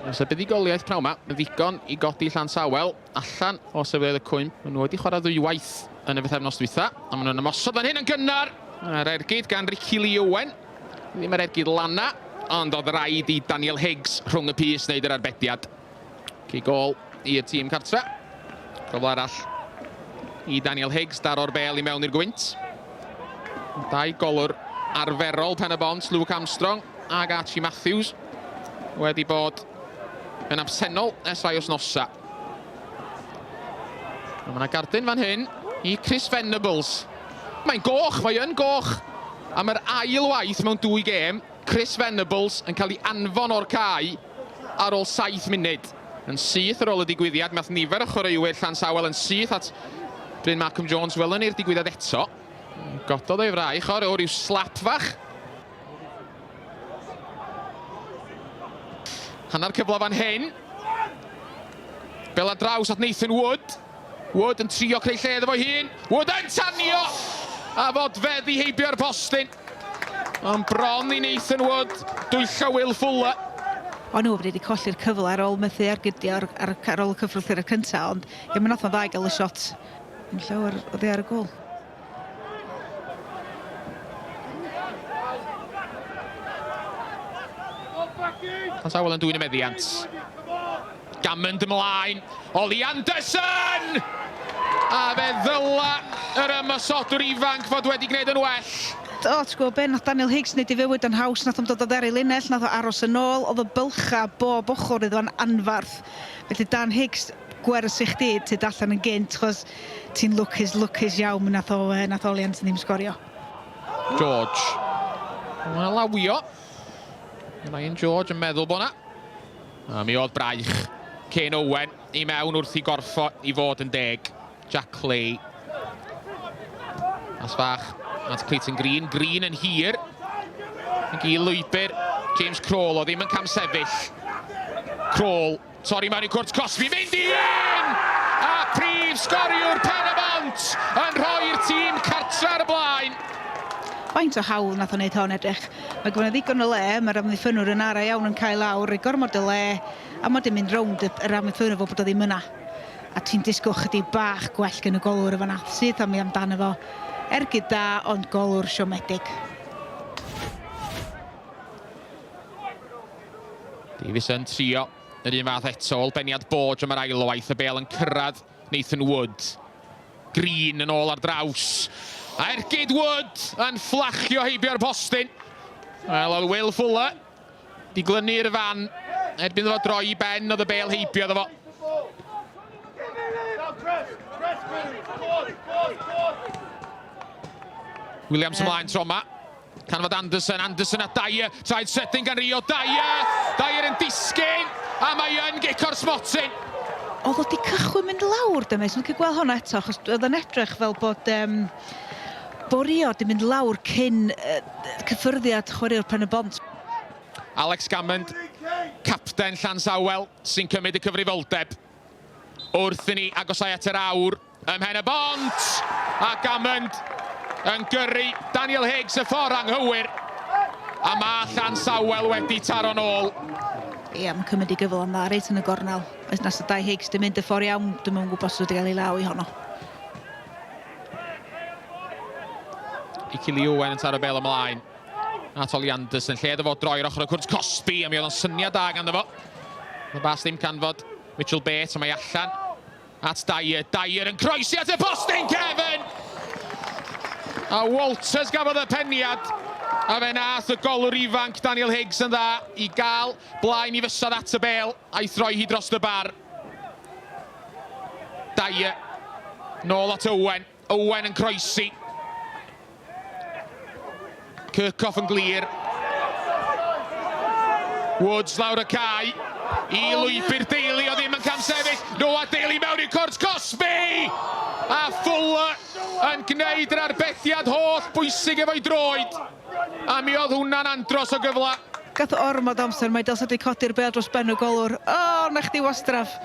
Os y buddugoliaeth pnawn 'ma yn ddigon i godi Llansawel allan o safleoedd y cwymp. Maen nhw wedi chwarae ddwywaith yn y pythefnos dwytha, a maen nhw'n ymosod fan hyn yn gynnar. A'r ergyd gan Ricky Lee Owen. Ddim yr ergyd lana, ond oedd rhaid i Daniel Higgs rhwng y pys wneud yr arbediad. Cic gôl i'r tîm cartre. Cyfle arall i Daniel Higgs daro'r bêl i mewn i'r gwynt. Dau golwr arferol Pen y Bont, Luke Armstrong ag Archie Matthews wedi bod yn absennol ers rhai wythnosau. A mae yna gardyn fan hyn i Chris Venables. Mae'n goch, mae yn goch am yr ail waith mewn dwy gêm. Chris Venables yn cael ei anfon o'r cae ar ôl 7 munud. Yn syth ar ôl y digwyddiad, mi ath nifer o chwaraewyr Llansawel yn syth at Bryn Malcolm Jones. Welwn ni'r digwyddiad eto. Gododd ei fraich o ryw slap fach. Hanner cyfle fan hyn. Bel ar draws at Nathan Wood. Wood yn trio creu lle iddo fo'i hun. Wood yn tanio! A fodfedd i heibio'r postyn. Ond bron i Nathan Wood dwyllo Will Fuller. O'n nhw wedi colli'r cyfle ar ôl methu ergydio ar, ar, ar ôl y cyffrwthiad cyntaf, ond ie, mi nath o'n dda i gael y shot yn llawer oddi ar y gôl. Llansawel yn dwyn y meddiant. Gammond ymlaen. Ollie Anderson! A fe ddyla yr ymosodwr ifanc fod wedi gwneud yn well. O, ti'n gwybod be, nath Daniel Higgs wneud ei fywyd yn haws, nath o'm dod oddi ar ei linell, nath o aros yn ôl, oedd y bylchau bob ochr iddo fo'n anfarth. Felly Dan Higgs, gwers i chdi, tyd allan yn gynt, chos ti'n lwcus, lwcus iawn, mi nath o, nath Ollie Anderson ddim sgorio. George. Mae'n lawio. Ryan George yn meddwl bod 'na. A mi oedd braich Kane Owen i mewn wrth i gorffo i fod yn deg. Jack Clay. As fach at Clayton Green. Green yn hir. Ac i lwybr James Kroll o ddim yn camsefyll. Kroll torri mewn i cwrt cosbi, mynd i un! A prif sgoriwr Pen-y-bont yn rhoi'r tîm cartre ar y blaen. Faint o hawl nath o wneud hon edrych. Mae gynno ddigon o le, mae'r amddiffynnwr yn ara iawn yn cael lawr, rhoi gormod o le, a mae 'di mynd rownd yr amddiffynnwr fel bod o ddim yna. A ti'n disgwyl chydig bach gwell gen y golwr yn fan'na. Syth am i amdano fo. Ergyd da, ond golwr siomedig. Davies yn trio yr un fath eto, ôl-beniad Borge am yr ailwaith, y bêl yn cyrraedd Nathan Wood. Green yn ôl ar draws. A ergyd Wood yn fflachio heibio'r postyn. Wel, oedd Will Fuller di glynu i'r fan. Erbyn iddo fo droi i ben, oedd y bêl heibio iddo fo. Williams ymlaen tro yma. Canfod Anderson, Anderson a Dyer, traed sydyn gan Rio Dyer, Dyer yn disgyn, a mae yn gico'r smotyn. Oedd o 'di cychwyn mynd lawr de, 'swn i'n licio gweld hwnna eto, achos oedd o'n edrych fel bod um, bo Rio 'di mynd lawr cyn uh, cyffyrddiad chwaraewr Pen y Bont. Alex Gammond, capten Llansawel, sy'n cymryd y cyfrifoldeb wrth i ni agosau at yr awr. Ym Mhen-y-bont! A Gammond yn gyrru Daniel Higgs y ffordd anghywir. A mae Llansawel wedi taro'n ôl. Ie, mae'n cymryd ei gyfle yn dda, reit yn y gornel. Os nas y Dai Higgs di mynd y ffordd iawn, dwi'm yn gwybod os wedi cael ei law i honno. Icky Lee Owen yn taro bel ymlaen. At Ollie Anderson, lle iddo fo droi'r ochr o cwrt cosbi, a mi oedd o'n syniad da ganddo fo. Y bas ddim canfod Mitchell Bates, a mae allan. At Dyer, Dyer yn croesi at y postyn cefn! A Walters gafodd y peniad, a fe nath y golwr ifanc Daniel Higgs yn dda i gael blaen i fysedd at y bêl a'i throi hi dros y bar. Dyer, nôl at Owen, Owen yn croesi. Kirchhoff yn glir. Woods lawr y cae i lwybr Daly o ddim yn camsefyll. Noah Daly mewn i'r cwrt cosbi! A Fuller yn gwneud yr arbediad holl bwysig efo'i droed. A mi oedd hwnna'n andros o gyfle. Gath o ormod o amser, mae dylsa 'di codi'r bêl dros ben y golwr. O, 'na chdi wastraff!